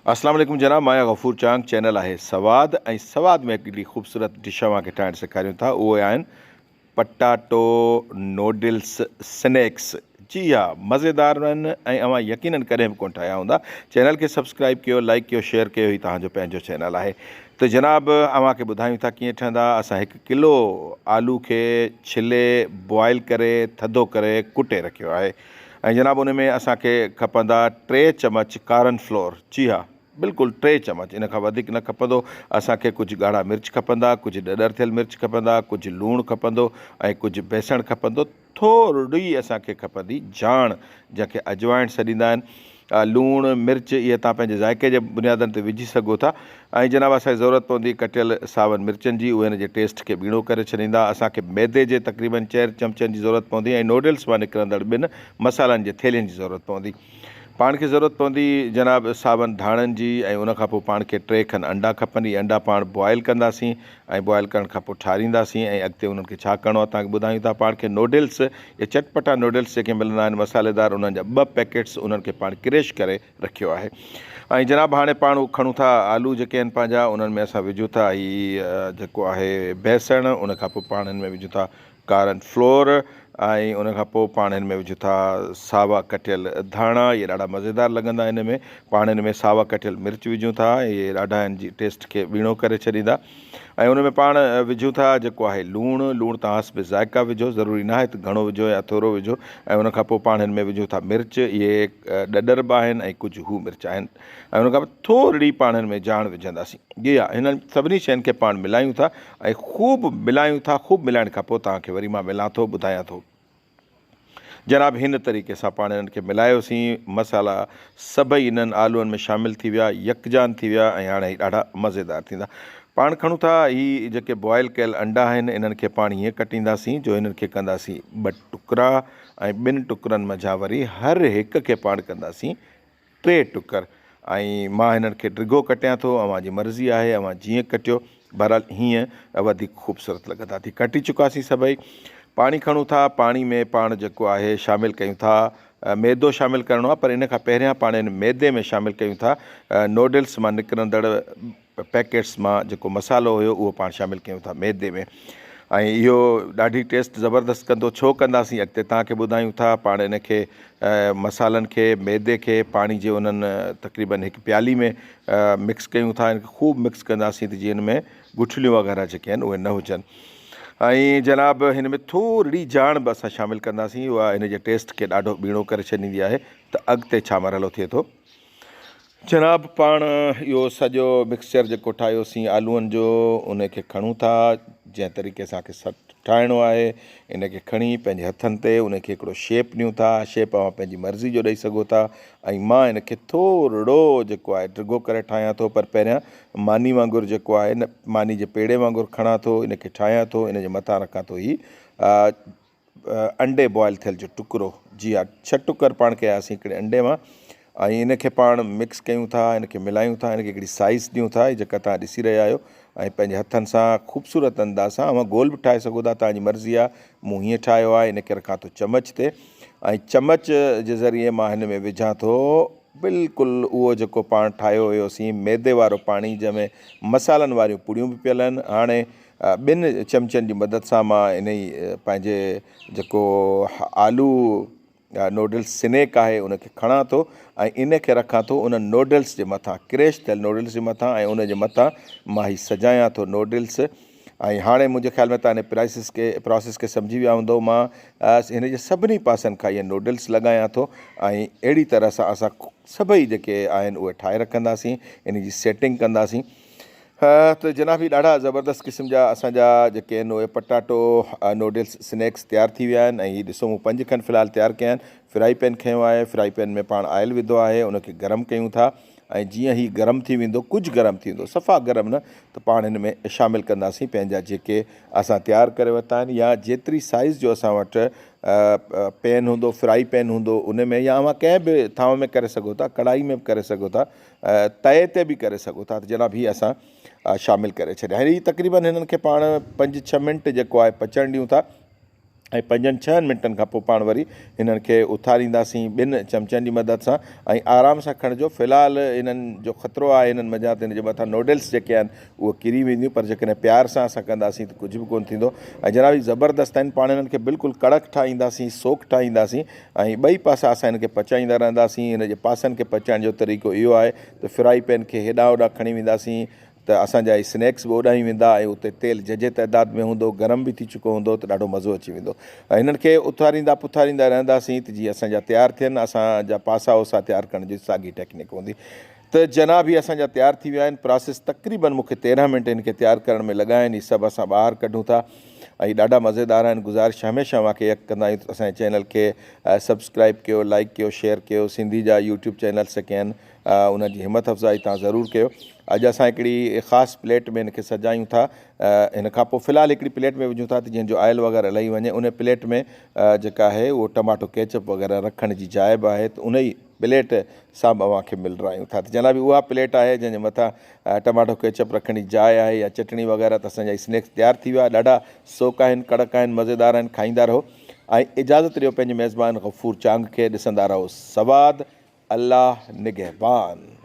اسلام عليڪم جناب مان آهيان غفور چانگ چينل آهي سواد ۽ سواد ۾ هڪڙي خوبصورت ڊش اوهان کي ٺاهڻ سيکاريون ٿا اهي آهن پٽاٽو نوڊلس سنيڪس جي ها مزيدار آهن ۽ اوهان يقينن ڪڏهن به ڪونه ٺاهيا هوندا چينل کي سبسڪرائب ڪيو لائڪ ڪيو شيئر ڪيو هي توهان جو پنهنجو چينل آهي ته جناب اوهان کي ٻڌايون ٿا ڪيئن ٺهندا اسان هڪ ڪلو آلو کي ڇلي بوائل ڪري ٿڌو ڪري ڪٽي رکيو آهي ۽ جناب ان ۾ اسان کي کپندا ٽي چمچ ڪارن فلور جي ها بلڪل ٽي چمچ ان کان وڌيڪ نه کپندو اسان کي ڪجهه ڳاڙها مرچ کپندا ڪجهه ڏڏر ٿيل مرچ کپندا ڪجهه لوڻ کپندو ۽ ڪجهه بيسڻ کپندو ٿورڙي اسان کي کپندي جاڻ جنهن کي اجوائڻ سڏيندا آهن لوڻ، مرچ اهي توهان پنهنجي ذائقي جي بنيادن تي وجهي سگهو ٿا ۽ جناب اسان کي ضرورت پوندي ڪٽيل ساون مرچن جي اهي هن جي ٽيسٽ کي ٻيڻو ڪري ڇڏيندا. اسان کي ميدي جي تقريبن چئر چمچن جي ضرورت پوندي ۽ نوڊلس مان نڪرندڙ ٻن مصالحن جي ٿيلهين جي ضرورت پوندي. پاڻ کي ضرورت پوندي جناب ساون ڌاڻن جي ۽ ان کان پوء پاڻ کي ٽي کن انڊا کپن اهي انڊا پاڻ بوائل ڪنداسين ۽ بوائل ڪرڻ کان پوء ٺارينداسين ۽ اڳتي انهن کي ڇا ڪرڻو آهي توهان کي ٻڌايون ٿا پاڻ کي نوڊلس يا چٽپٽا نوڊلس جيڪي ملندا آهن مصالحيدار انهن جا ٻه پيڪيٽس انهن کي پاڻ ڪريش ڪري رکيو آهي ۽ جناب هاڻي پاڻ کڻون ٿا آلو جيڪي آهن پنهنجا انهن ۾ اسان وجهون ٿا هي جيڪو آهي بيسڻ ان کان پوء پاڻ هن ۾ وجهون ٿا ڪارن فلور ۽ ان کان پوء پاڻ هن ۾ وجهون ٿا ساوا ڪٽيل ڌاڻا اهي ڏاڍا مزيدار لڳندا هن ۾ پاڻ هن ۾ ساوا ڪٽيل مرچ وجهون ٿا اهي ڏاڍا هن جي ٽيسٽ کي ٻيڻو ڪري ڇڏيندا ۽ ان ۾ پاڻ وجهون ٿا جيڪو آهي لوڻ لوڻ تان حسب ذائقه وجهو ضروري ناهي ته گهڻو وجهو يا ٿورو وجهو ۽ ان کان پوء پاڻ هن ۾ وجهون ٿا مرچ اهي ڏڏر به آهن ۽ ڪجهه هو مرچ آهن ۽ ان کان پوء ٿورڙي پاڻ هن ۾ جاڻ وجهنداسين. جي ها هنن سڀني شين کي پاڻ ملايون ٿا ۽ خوب ملايون ٿا خوب ملائڻ کان پوء توهان کي وري مان ملان ٿو ٻڌايان ٿو. جناب هن طريقي سان پاڻ هنن کي ملايوسين مصالحا سڀئي انهن آلوئن ۾ شامل ٿي ويا يڪجان ٿي ويا ۽ هاڻي هي ڏاڍا مزيدار ٿيندا. پاڻ کڻون ٿا هي جيڪي بوائل ڪيل انڊا آهن انهن کي پاڻ هيئن ڪٽينداسين جو هنن کي ڪنداسين ٻه ٽڪرا ۽ ٻن ٽڪرن منجهان وري هر هڪ کي پاڻ ڪنداسين ٽي ٽڪر ۽ مان هنن کي ڊگهو ڪٽيان ٿو اوهان جي مرضي آهي اوهان جيئن ڪٽيو بهرحال هيئن وڌيڪ خوبصورت لڳندا ٿي ڪٽي چڪاسين سڀئي پاڻي کڻون ٿا پاڻي ۾ پاڻ جيڪو آهي شامل ڪيون ٿا ميدو شامل ڪرڻو آهي پر ان کان پهريان پاڻ ان ميدي ۾ شامل ڪيون ٿا نوڊلس مان نڪرندڙ پيڪيٽس مان جيڪو مصالحو هيو اهو پاڻ شامل ڪيون ٿا ميدي ۾ ۽ اهو ڏاڍي ٽيسٽ زبردست ڪندو ڇو ڪنداسين اڳتي توهان کي ٻڌايون ٿا پاڻ ان کي مصالحن کي ميدي کي پاڻي جي انهن تقريبن هڪ پيالي ۾ مڪس ڪيون ٿا ان کي خوب مڪس ڪنداسين ته جيئن ان ۾ گٺليون وغيره جيڪي آهن اهي نه هجن ۽ جناب هن ۾ ٿورڙي جاڻ به اسان شامل ڪنداسين اها هن جي ٽيسٽ کي ڏاڍو ٻيڻو ڪري ڇڏيندي آهي ته اڳتي ڇا مرحلو ٿئي ٿو جناب پاڻ اهو سڄو مڪسچر جيڪو ٺاهيوسين آلوئن جو ان کي کڻون ٿا جنهن طريقي سان کي ٺاهڻو آهي ان کي کڻي پنهنجي هٿن تي ان کي هڪڙو شيپ ڏيون ٿا شيپ اوهان پنهنجي مرضي جو ڏئي سگهو ٿا ۽ مان ان کي ٿورڙو جيڪو آهي ڊگهو ڪري ٺاهيان ٿو پر پهريان ماني وانگر جيڪو آهي نه ماني جي پيڙي وانگر کڻان ٿو ان کي ٺاهيان ٿو ان جي مٿان رکان ٿو هي انڊي بوائل ٿيل جو ٽڪرو جي ها ڇهه ٽڪر پاڻ ڪياسين هڪڙي انڊي مان ۽ ان کي پاڻ مڪس ڪيون ٿا ان کي ملايون ٿا ان کي هڪڙي سائز ڏيون ٿا جيڪا توهان ڏسي رهيا آهيو ۽ پنهنجي هٿن سان خوبصورت انداز سان اوهان گول به ٺاهي سگهو ٿا توهان جي مرضي آهي مون هيئن ٺاهيو آهي ان کي رکان ٿو چمچ تي ۽ چمچ جي ذريعي مان هن ۾ وجهان ٿو بلڪل اهو جيڪو پاڻ ٺاهيو هيوسين ميدي وارو پاڻي جنهن ۾ مصالحن واريون پڙيون به پيل آهن هاڻي ٻن چمچن جي مدد سان مان انهي پنهنجي جيڪو آلو نوڊلس سنيڪ آهي ان کي کڻان ٿو ۽ ان کي رکان ٿو ان نوڊلس جي مٿان ڪريش ٿيل نوڊلس جي مٿان ۽ ان جي مٿان مان هي سجايان ٿو نوڊلس ۽ هاڻي منهنجي خيال ۾ تان هن پرائسس کي پراسيس کي سمجهي ويا هوندو مان هن جي سڀني پاسن کان اهي نوڊلس لڳايان ٿو ۽ اهڙي طرح سان اسان سڀئي جيڪي آهن اهي ٺاهي رکنداسين ان جي سيٽنگ ڪنداسين ته جناب هي ڏاڍا زبردست قسم جا اسان جا جيڪي آهن اهي پٽاٽو نوڊلس سنيڪس تيار ٿي ويا آهن ۽ هي ڏسو مون پنج کن في الحال تيار ڪيا آهن فرائي پين کنيو آهي فرائي پين ۾ پاڻ آئل وڌو آهي ان کي گرم ڪيون ٿا ۽ جيئن هي گرم ٿي ويندو ڪجهه گرم ٿيندو صفا گرم نه ته پاڻ هن ۾ شامل ڪنداسين پنهنجا جيڪي اسان تيار ڪري ورتا آهن يا جيتري سائز جو اسان وٽ پين هوندو فرائي پين هوندو ان ۾ يا اوهان ڪنهن به ٿانو ۾ ڪري سگهو ٿا ڪڙائي ۾ به ڪري سگهو ٿا تئي تي به ڪري سگهو ٿا ته جناب هي اسان شامل ڪري ڇڏيا هي تقريبن هنن کي پاڻ پنج ڇهه منٽ جيڪو آهي پچڻ ڏيون ٿا ۽ پنجن ڇهن منٽن کان پوء پاڻ وري هنن کي اٿارينداسين ٻن چمچن جي مدد سان ۽ آرام سان کڻجو في الحال هنن جو خطرو آهي هنن منجهان ته هن جي مٿان نوڊلس جيڪي آهن اهي ڪري وينديون پر جيڪڏهن پيار سان اسان ڪنداسين ته ڪجهه به ڪونه ٿيندو ۽ جناب هي زبردست آهن پاڻ هنن کي بلڪل ڪڙڪ ٺاهينداسين سوڪ ٺاهينداسين ۽ ٻئي پاسا اسان هن کي پچائيندا رهنداسين هن جي پاسن کي پچائڻ جو طريقو اهو آهي ته فرائي پين کي هيڏانهن هوڏانهن کڻي وينداسين ته اسان جا هي سنيڪس به اوڏانهن ئي ويندا ۽ اتي تيل جهجهي تعداد ۾ هوندو، گرم به ٿي چڪو هوندو ته ڏاڍو مزو اچي ويندو ۽ هنن کي اٿاريندا پٿاريندا رهنداسين ته جيئن اسان جا تيار ٿين، اسان جا پاسا اوسا تيار ڪرڻ جي ساڳي ٽيڪنڪ هوندي ته جناب هي اسان جا تيار ٿي ويا آهن، پراسيس تقريبن مون کي 13 منٽ هن کي تيار ڪرڻ ۾ لڳا آهن، هي سڀ اسان ٻاهر ڪڍون ٿا ۽ ڏاڍا مزيدار آهن، گذارش هميشه اوهان کي اها ڪندا آهيون ته اسان جي چينل کي سبسڪرائب ڪيو، لائيڪ ڪيو، شيئر ڪيو، سنڌي جا يوٽيوب چينلس جيڪي آهن انهن جي همت افزائي توهان ضرور ڪيو. اڄ اسان هڪڙي خاص پليٽ ۾ هن کي سجايون ٿا. هن کان پوء في الحال هڪڙي پليٽ ۾ وجهون ٿا ته جيئن جو آئل وغيره لهي وڃي. ان پليٽ ۾ جيڪا آهي اهو ٽماٽو ڪيچپ وغيره رکڻ جي جاء به آهي ته ان ئي پليٽ سان به اوهان کي ملرايون ٿا ته جناب اها پليٽ آهي جنهن جي مٿان ٽماٽو ڪيچپ رکڻ جي جاء آهي يا چٽڻي وغيره ته اسان جا اسنيڪس تيار ٿي ويا ڏاڍا سوڪ آهن ڪڙڪ آهن مزيدار آهن کائيندا رهو ۽ اجازت ڏيو پنهنجي ميزبان غفور چانگ کي ڏسندا رهو سواد الله نگهبان.